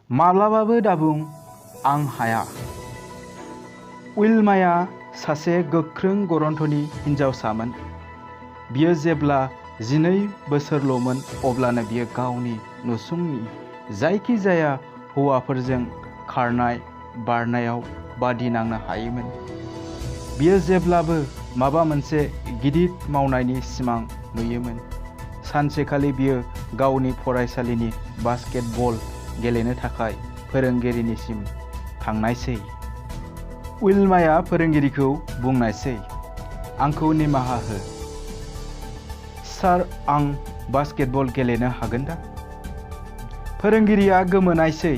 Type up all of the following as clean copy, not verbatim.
माब्लाबाबो दाबुं आं हाया। विल्माया सासे गोख्रों गरन्थनि हिनजावसामोन। बियो जेब्ला 12 बोसोरल'मोन अब्लानो बियो गावनि नसुंनि जायखिजाया हौवाफोरजों खारनाय बारनायाव बादि नांनो हायोमोन। बियो जेब्लाबो माबा मोनसे गिदिर मावनायनि सिमां नुयोमोन। सानसेखालि बियो गावनि फरायसालिनि बास्केटबल गेलेनो थाखाय फोरोंगिरिनिसिम थांनायसै। विल्माया फोरोंगिरिखौ बुंनायसै, आंखौ निमाहा हो, सार, आं बास्केटबल गेलेनो हागोन दा? फोरोंगिरिया गोमोनायसै,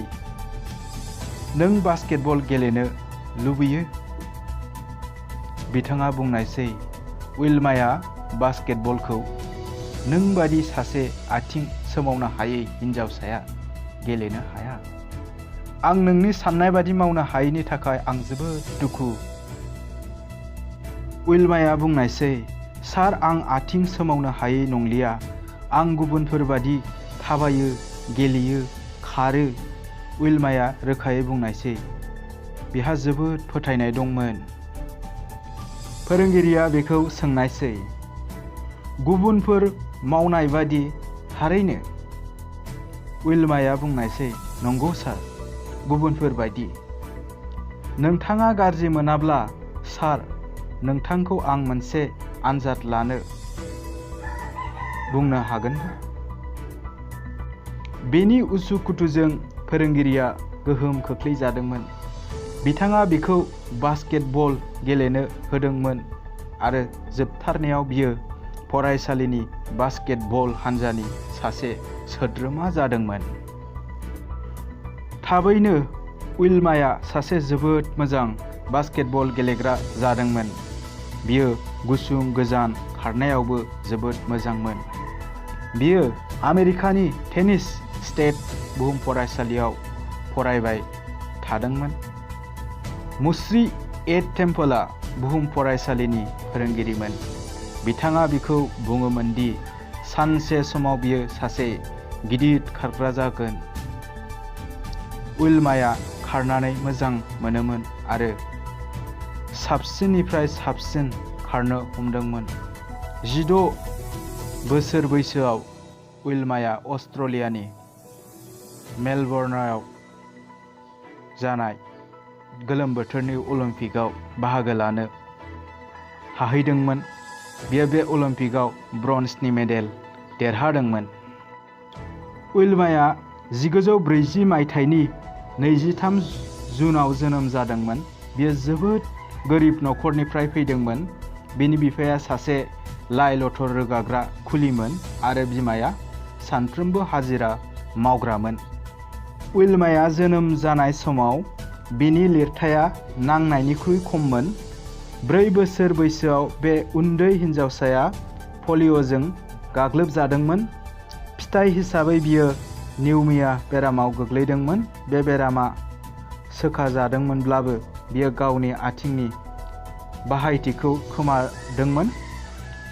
नों बास्केटबल गेलेनो लुबैयो? बिथाङा बुंनायसै, विल्माया बास्केटबलखौ नों बादि सासे आथिं सोमावनो हायै हिनजावसाया गेलेनो हाया। आं नोंनि साननाय बादि मावनो हायैनि थाखाय आं जोबोद दुखु। विल्माया बुंनायसै, सार, आं आथिं सोमावनो हायै नंलिया। आं गुबुनफोर बादि थाबायो, गेलेयो, खारो। विल्माया रोखायै बुंनायसै। बिहा जोबोद फोथायनाय दंमोन। फोरोंगिरिया बेखौ सोंनायसै, गुबुनफोर मावनाय बादि थारैनो? विल्माया बुंनायसै, नंगौ सार, गुबुनफोर बायदि। नोंथाङा गाज्रि मोनाब्ला, सार, नोंथांखौ आं मोनसे आनजाद लानो बुंनो हागोन ना? बेनि उसुखुथुजों फोरोंगिरिया गोहोम खोख्लैजादोंमोन। बिथाङा बिखौ बास्केटबल गेलेनो होदोंमोन आरो जोबथारनायाव बियो फरायसालिनि बास्केटबल हानजानि सासे सोद्रोमा जादोंमोन। थाबैनो विल्माया सासे जोबोद मोजां बास्केटबल गेलेग्रा जादोंमोन। बियो गुसुं गोजान खारनायावबो जोबोद मोजांमोन। बियो आमेरिकानि टेनेसि स्टेट बुहुमफरायसालियाव फरायबाय थादोंमोन। मुस्रि ए. टेम्पलआ बुहुमफरायसालिनि फोरोंगिरिमोन। बिथाङा बिखौ बुङोमोन दि सानसे समाव बियो सासे गिदिर खारग्रा जागोन। विल्माया खारनानै मोजां मोनोमोन आरो साबसिननिफ्राय साबसिन खारनो हमदोंमोन। 16 बोसोर बैसोआव विल्माया अस्ट्रेलियानि मेलबर्नआव जानाय गोलोम बोथोरनि अलिम्पिकआव बाहागो लानो हाहैदोंमोन। बियो बे अलिम्पिकआव ब्रन्जनि मेडेल देरहादोंमोन। विल्माया 1940 मायथाइनि 23 जुनआव जोनोम जादोंमोन। बियो जोबोद गोरिब नखरनिफ्राय फैदोंमोन। बिनि बिफाया सासे लाइ-लथर रोगाग्रा कुलीमोन आरो बिमाया सानफ्रोमबो हाजिरा मावग्रामोन। विल्माया जोनोम जानाय समाव बिनि लिरथाया नांनायनिख्रुइ खममोन। 4 बोसोर बैसोआव बे उन्दै हिनजावसाया पलिय'जों गाग्लोबजादोंमोन। फिथाय हिसाबै बियो निउमिया बेरामाव गोग्लैदोंमोन। बे बेरामा सोखाजादोंमोनब्लाबो बियो गावनि आथिंनि बाहायथिखौ खोमादोंमोन।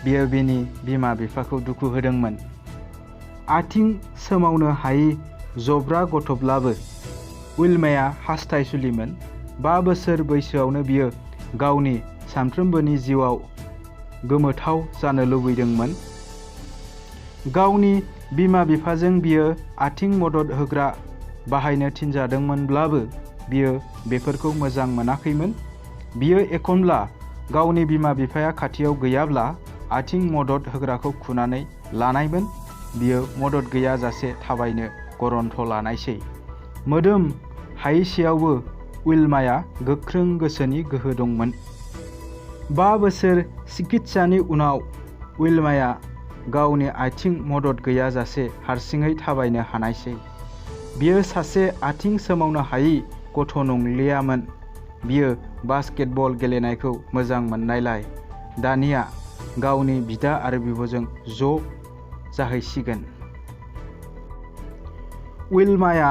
बियो बिनि बिमा-बिफाखौ दुखु होदोंमोन। आथिं सोमावनो हायै जब्रा गथ'ब्लाबो विल्माया हास्थायसुलिमोन। 5 बोसोर बैसोआवनो बियो गावनि सानफ्रोमबोनि जिउआव गोमोथाव जानो लुबैदोंमोन। गावनि बिमा-बिफाजों बियो आथिं मदद होग्रा बाहायनो थिनजादोंमोनब्लाबो बियो बेफोरखौ मोजां मोनाखैमोन। बियो एखनब्ला गावनि बिमा-बिफाया खाथियाव गैयाब्ला आथिं मदद होग्राखौ खुनानै लानायमोन। बियो मदद गैयाजासे थाबायनो गरन्थ लानायसै। मोदोम हायैसेयावबो विल्माया गोख्रों गोसोनि गोहो दंमोन। 5 बोसोर चिकित्सानि उनाव विल्माया गावनि आथिं मदद गैयाजासे हारसिङै थाबायनो हानायसै। बियो सासे आथिं सोमावनो हायै गथ'नंलियामोन। बियो बास्केटबल गेलेनायखौ मोजां मोननायलाय दानिया गावनि बिदा आरो बिब'जों ज' जाहैसिगोन। विल्माया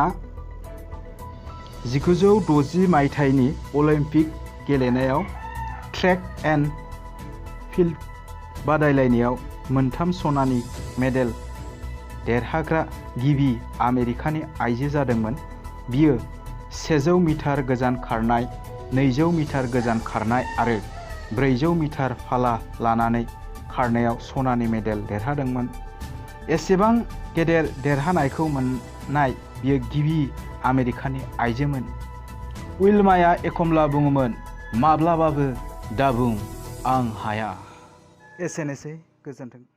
1960 मायथाइनि अलिम्पिक गेलेनायाव ट्रेक एन्ड फिल्ड बादायलायनायाव 3 सनानि मेडेल देरहाग्रा गिबि आमेरिकानि आइजो जादोंमोन। बियो 100 मिटार गोजान खारनाय, 200 मिटार गोजान खारनाय आरो 400 मिटार फाला लानानै खारनायाव सनानि मेडेल देरहादोंमोन। एसेबां गेदेर देरहानायखौ मोननाय बियो गिबि आमेरिकानि आइजोमोन। उइल्माया एखमब्ला बुङोमोन, माब्लाबाबो दाबुं आं हाया। एसेनोसै, गोजोन्थों।